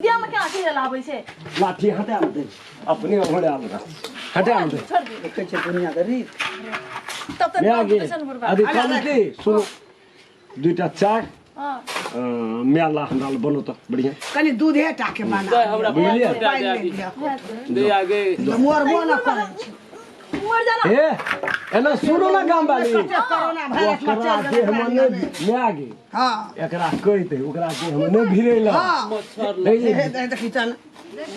देह में केना चीज लाबै छै लाठी हटा दे अपने ओढ़ा दे हटा दे छोड़ दे देखै छै दुनिया के रीत तब तक मैं आगे बुढ़बा अभी कहलहुँ की सुनो दुईटा चाय हाँ मेला हमरा लए बनौ तऽ बढ़िया कनि दूधे टा के बना दे हमरा बुझलियै? पाँच टा दे दी। दे आगे मरबो न करै छै मर जाना हे एना सुनू ना गाम वाली कोरोना वायरस में ओकरा चलि देह में गेलै नहि माय गे हाँ एकरा कहि दे ओकरा देह में नहि भिड़ेला हाँ मच्छर देखी हे देखी चल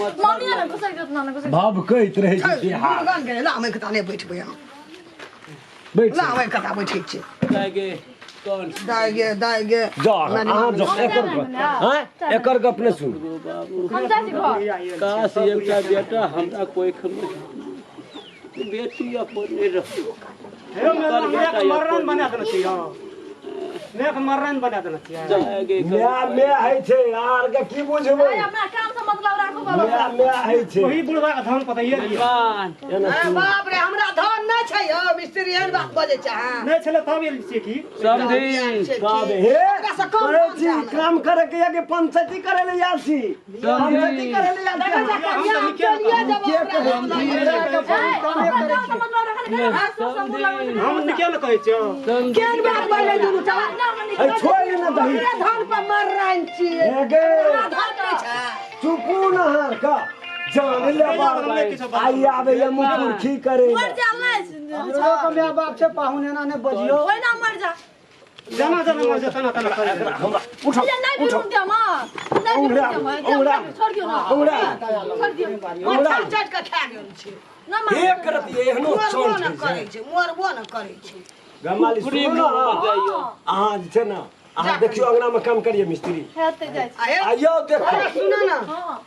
मम्मी ना घुसक देत ना घुसक भाव कहैत रहै छै देहा मुर्गन के ला हम कता नहि बैठबै हम बैठ ला हम कता बैठै छियै दाय गे कौन दाइ गे दाइ गे जा अहाँ जाओ एकर गप हाँ एकर गप नहि सुनू गो बाबू हम जाइ छी घर काश एकटा बेटा हमरा कोइ खबर बेटी अपन नहि रह हे मेला मरण बना देने छियै मेघ मरण बना देने छियै जाय गे माय माय होइ छै आर के की बुझबै अरे अपना काम से मतलब राखू बाबा माय माय होइ छै वही बुढ़वा के धन पता ये मेजबान एना ए, सुनू। बाप रे हमरा धन नहि छै यौ मिस्त्री एहन बात बजै छै अहाँ नहि छलै तब एल छियै की समधी बाप हे ओकरा से कम करै धन छी छै हमरा। काम करे के या कि पंचायती करे ले आयल छी पंचायती करे ले आयल छी देखै छै कनिया हम चलिए जेबै के ओकरा कहै मतलब ए, अपना काम से मतलब राखल घर सब लगबै छै हम निके ने कहै छियौ समधी केहन बात बजै दुनू चला ना मम्मी ए छोड़ ने दही हमरे धन पर मर रहल छियै हे गे हमरा धन नहि छै चुपू न हार का जान ले बार आई आबे ये मुकुरखी करे मर जा नहीं हमरो के माय बाप छै पाहुन एना नहि बजियौ ओहि ना मर जा जाना जाना मर जेतै ना तना करे हमरा उठो ये नहीं बिरुन दे मां नहीं उंगरा, बिरुन दे उंगरा। मां छोड़ दियो ना उंगरा। छोड़ दियो मच्छर चटि कऽ खा गेल छै ना मां हे करत एहनो मरबो चोट न करै छै मरबो न करै छै गमाली पूरी सुनू मुँह ना में जाइयो अहाँ जे छै ना अहाँ देखियौ अंगना में काम करिए मिस्त्री हेते जाइ छी आ हे आइयो देखो अरे सुन न हां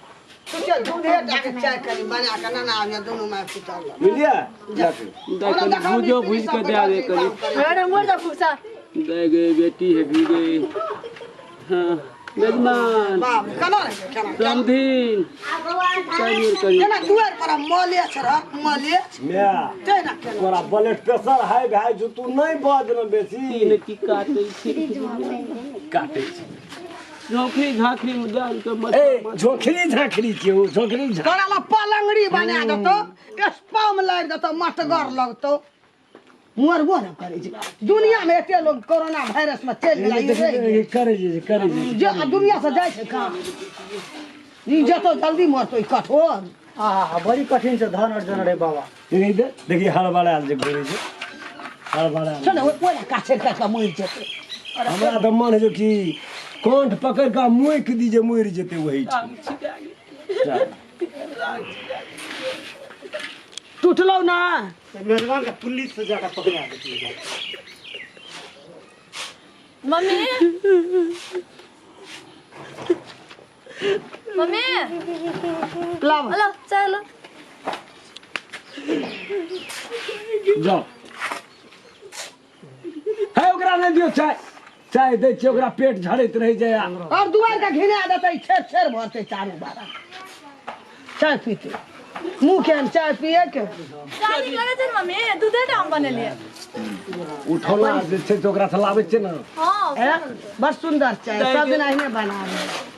तू चल दूधे टा के चाय कनी बना के ना आबिया दुनू माय पुतल बुझलियै देखू दाय कनी भूजो भूज के दे दे कनी अरे मर जा फुसा दाय गे बेटी है भी गे हाँ मेजबान बाप रे केना रहै छै केना समधिन कहियो कहियो केना दुआरि पर मले छ र मले माय तेना केना तोरा ब्लड प्रेशर हाई भए जो तू नहि बज न बेसी तीन की काटै छै काटै छै झोंखरी झांखरी में डाल के मत ए झोंखरी झांखरी छियै ओ झोंखरी झांखरी तोरा ला पलंगड़ी बना देतौ स्पम लारि देतौ मटगर लगतौ मरबो न करै छै दुनिया में एते लोग कोरोना वायरस में चलि गेलै ई रहि गेल। करै छै करै छै जे आ दुनिया से जाइ छै काम ई जतो जल्दी मरतौ ई कठोर आहा बड़ी कठिन छै धन अर्जन रे बाबा देखी तऽ देखी हड़बड़ायल जे घुरै छै हड़बड़ायल सुन ओहि काछे काटि कऽ मरि जेतै हमरा तऽ मन होइ छै कि कंठ पकड़ि कऽ मुकि दी जे मरि जेतै वही चल। टूटलौ ना मेजबान के पुलिस से जाकर पकड़ा देती मम्मी मम्मी लाब हेलो चलो जाओ हे ओकरा नहि दियौ चाय चाय दै छियै ओकरा पेट झड़ैत रहै छै आ और दुआर के घिना देतै छेर छेर भरतै चारू बारा चाय पीते मुँह के चाय पिए के चाय नीक लगै छै ने मम्मी दूधे टा हम बनेलियै उठौना जे छै से ओकरा से लाबै छियै ने हँ ए, बड़ सुंदर चाय सब दिन अहिने बना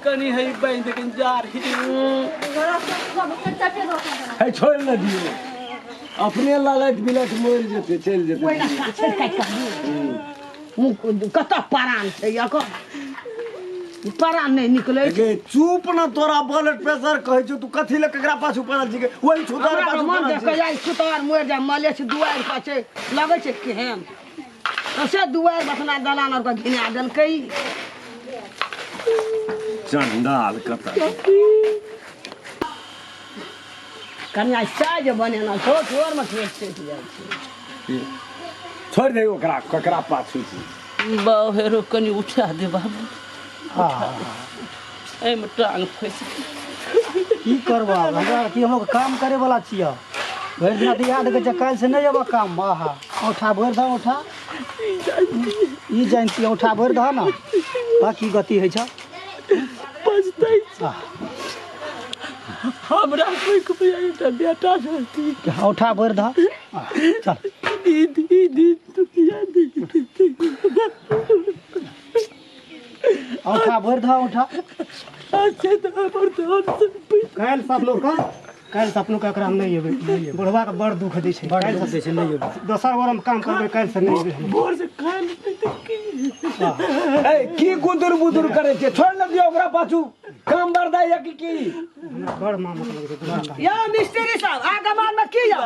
कनी है बहन लेकिन जा रही चाय पी दो हे छोड़ि ने दियौ अपने ललैट बिलैट मरि जेतै चलि जेतै ओहिना काछे काटि कऽ मुँह कतऽ परान छै एकर परान नहि निकलै छै गे चुप न तोरा ब्लड प्रेशर कहै छौ तू कथी लए ककरा पाछू पड़ल छी गे ओहि छुतार हमरा पाछू मन पड़ल देख छी कऽ जाइ छुतार मरि जाइ मले छै दुआरि पर छै लगै छै केहन तऽ से दुआरि बसना दलान आरके घिना देलकै चंडाल कतऽ कनिया चाय जे बनेना छौ तोरमे ठेक छटि जाइ छै छोड़ि दे ओकरा ककरा पाछू छी बाउ हेरो कनि उठा दे बाबू एहिमे टांग फँसि गेल। की करबह आब? हमरा की हम काम करे वाला छियै भरि दिना तऽ याद कहै छै काल्हि से नहि जेबह काम आहा औंठा भरि दह औंठा ई जानती औंठा भरि दह ने बा की गति होइ छ पछतै छी। आह, हमरा कोइ के एकटा बेटा रहती औंठा भरि दह आह, चल दीदी दीदी दुनिया दीदी औंठा भरि दह औंठा छै तऽ हमर धन सम्पत्ति। काल्हि से अपनो के, काल्हि से अपनो के एकरा हम नहि एबै। बुढ़वा के बड़ दुख दै छै। बड़ दुख दै छै, नहि एबै। दोसर गोर हम काम करबै, काल्हि से नहि एबै हम। भोर से खाय लेतै तऽ की? ए की गुदुर बुदुर करै छै? छोड़ न दियौ ओकरा पाछू। काम बरदा या की की? हमरा बड़ मामत लगै छै बुढ़वा के। यौ मिस्त्री साहब, आगमन में की यौ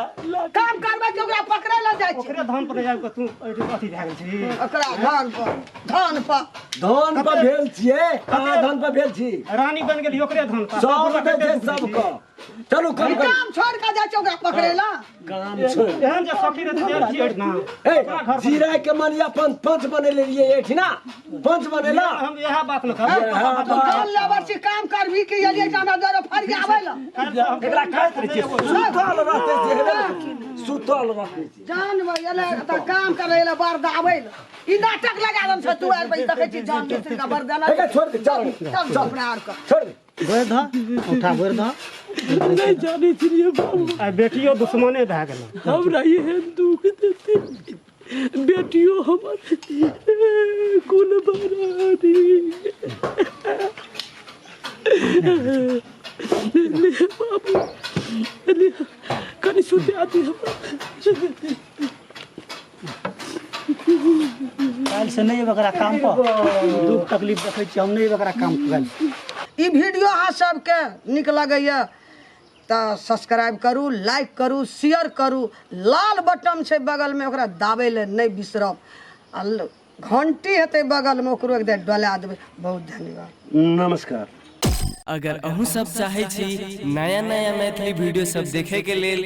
काम करबै कि ओकरा पकड़ै लए जाइ छी? ओकरे धान पर जाबि कऽ तू एहिठाम अथी भए गेल छी। ओकरा धान पर, धान पर, धान पर भेल छियै। अहाँ धान पर भेल छी। रानी बनि गेली ओकरे धान पर। सब दै छै सबके। चलू काम करू। काम छोड़ के जाइ छै ओकरा पकड़ै लए। काम छोड़। एहन जे सखी रहतै तेहन छियै एहिठिना। ए जीरा के मानिया पंच बनेले रहियै एहिठिना। पंच बनेला। हम इएह बात ने कहब। इएह तू बात। जान लेबर छी, काम करबी कि एलियै तऽ हमरा दुआरे फरियाबै लए? एकरा कहैत रहै छियै सुतल रहतै से हेबे ने करतै। सुतल रहतै से। जान एलै तऽ काम करै लए बर्द आबै लए। ई नाटक लगा देने छै दुआरि पर, ई देखै छी जान मिस्त्री के बर्द एना। एकरा छोड़ दे, चल। चल अपना आर के। छोड़ दे। भरि दह, औंठा भरि दह। नहि जानै छलियै बाबू। आ बेटियो दुश्मने भए गेलै। हमरा एहन दुख देतै बेटियो हमर कुल बरानी। ले बाबू, ले, कनि सुते आती हमरा। काल्हि से नहि एबै एकरा काम पर। दुख तकलीफ देखै छियै, हम नहि एबै एकरा काम पर काल्हि। ई वीडियो अहाँ सबके नीक लगैया तऽ सब्सक्राइब करू, लाइक करू, शेयर करू। लाल बटन छै बगलमे, ओकरा दाबै लए नहि बिसरब। आ घंटी हेतै बगलमे, ओकरो एक बेर डोला देबै। बहुत धन्यवाद। नमस्कार। अगर अहूँ सब चाहे छी नया नया मैथिली वीडियो सब देखे के लेल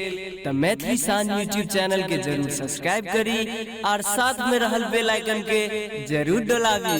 त मैथिली शान यूट्यूब चैनल के जरूर सब्सक्राइब करी और साथ में रहल बेल आइकन के जरूर दबाबी।